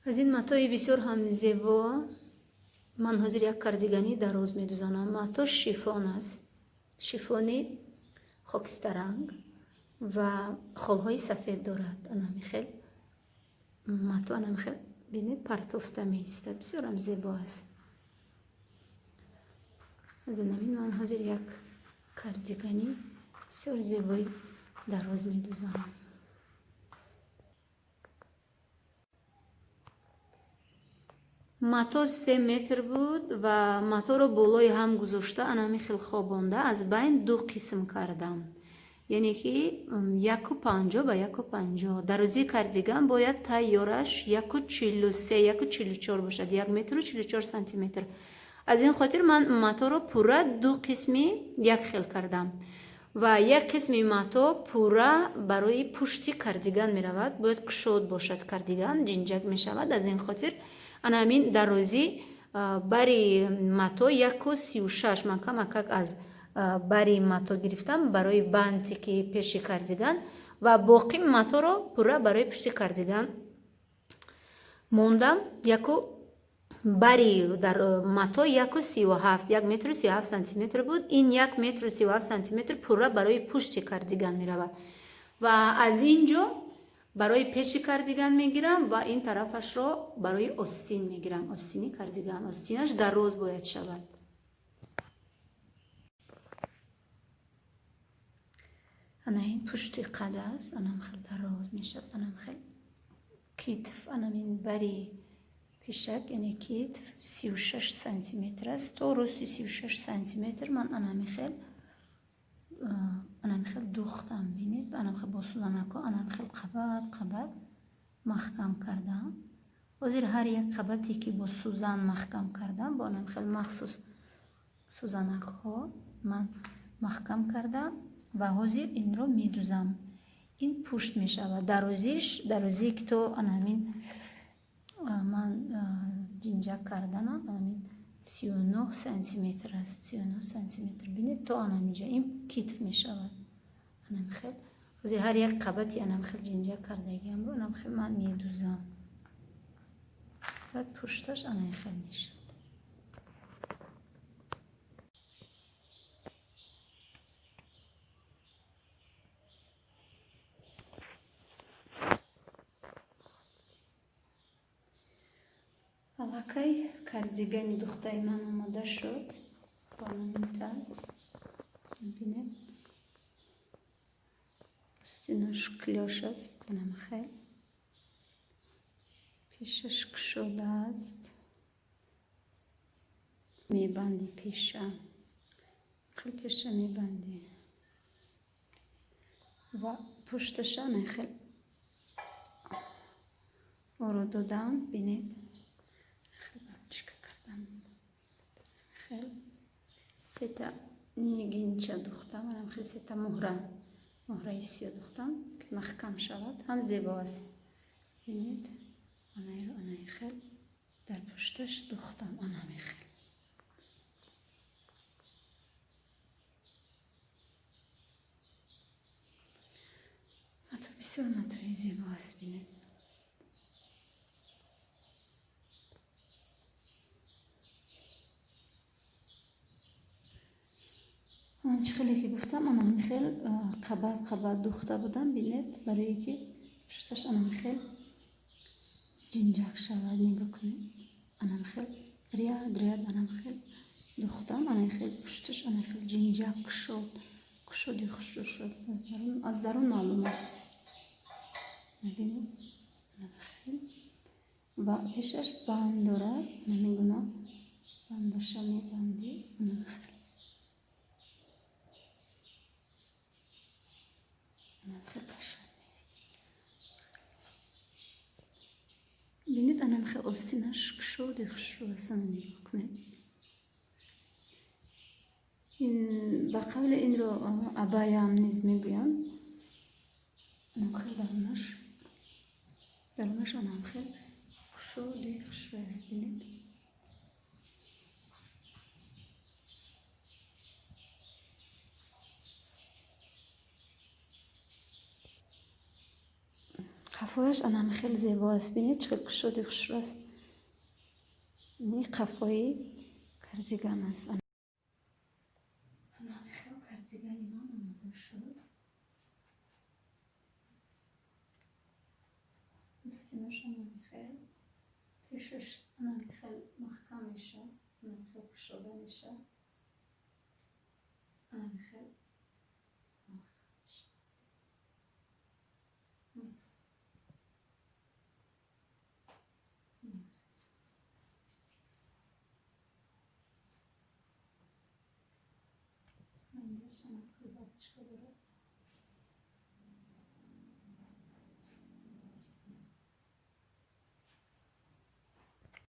Аз ин матои бисёр ҳам зебо ман ҳозир як кардигани дароз медузанам. Мато шифон аст, шифони хокистаранг ва холҳои сафед дорад. Анамихел мато, анамихел бинед, партофта меистад, бисёрам зебо аст. Аз анамин ман ҳозир як кардигани бисёр зебои дароз медузанам. Мато 3 метр буд ва маторо болои ҳам гузошта анами хел хобонда аз байн ду қисм кардам, яъне ки 1,50 ба 1,50. Дарозии кардиган бояд тайёраш 1,43, 1,44 бошад, як метру 44 сантиметр. Аз ин хотир ман маторо пурра ду қисми як хел кардам ва як қисми мато пурра барои пушти кардиган меравад. Бояд кушод бошад кардиган, ҷинҷак мешавад. Аз ин хотир ана ҳамин дарозӣ бари мато 1,36. Ман камакак аз бари мато гирифтам барои бантики пеши кардиган ва боқӣ маторо пурра барои пушти кардиган мондам. Яку бари дар мато 1,37, як метру 37 сантиметр буд. Ин як метру 37 сантиметр пурра барои пушти кардиган меравад ва аз ин ҷо барои пеши кардиган мегирам ва ин тарафашро барои остин мегирам. Остини кардиган, остинаш дароз бояд шавад. Ана ин пушти қад аст, анам хел дароз мешавад, анам хел китф, анам ин бари пешак, яъне китф 36 сантиметр аст. То рости 36 сантиметр ман анами хел духтам. Бинед, анам хел бо сӯзанако анам хел қабат қабат маҳкам кардам. Ҳозир ҳар як қабате ки бо сӯзан маҳкам кардам, бо анам хел махсус сӯзанакҳо ман маҳкам кардам ва ҳозир инро медузам. Ин пушт мешавад. Дарозиш, дарозие ки то анамин ман ҷинҷак карданам, анамин 39 сантиметр аст, 39 сантиметр. Бинед, то анаминҷа ин китф мешавад. Анамихел ҳозир ҳар як қабати анамихел ҷинҷак кардагиамро анамихел ман медузам, баъд пушташ анамихел мешавад. Аллакай кардигани духтаи ман омода шуд бо ҳамин тарз. Бинед, остинаш клёш аст, анамхел пешаш кушода аст, мебанди пеша, хел пеша мебанди ва пушташа анахел оро додам. Бинед, бабочка кардам, хел сета нигинча духтам, анам хел сета муҳра, муҳраи сиё духтам, ки маҳкам шавад, ҳам зебо аст. Бинед, анаиро анаи хел дар пушташ духтам, анами хел. Мато бисёр матои зебо аст. Бинед, анам чӣ хеле ки гуфтам, анами хел қабат қабат духта будам. Бинед, барое ки пушташ анами хел ҷинҷак шавад. Нигоҳ кунед, анами хел ряд ряд анами хел духтам, анами хел пушташ анами хел ҷинҷак кушод, кушоди хушрӯ шуд. Аз дарун маълум аст. Бинед, анами хел ва пешаш банд дорад, анамин гуна бандаша мебандӣ, анами хел анам хел кашод меист. Бинед, анам хел остинаш кушоди хушрӯ аст. Ана нигоҳ кунед, ин ба қавли инро абаям низ мегӯянд. Анам хел дарунаш анам хел кушоди хушрӯ аст. Бинед, Қафояш анам хеле зебо аст. Бинед, чӣ хел кушоди хушрӯ аст. Ин қафои кардиган аст. Анам хел кардигани ман омода шуд. Устинош анам хел, пешаш анам хел маҳкам мешавад, анам хел кушода мешавад, анам хел маҳкам мешавад. Инҷаш ана бабочка дорад.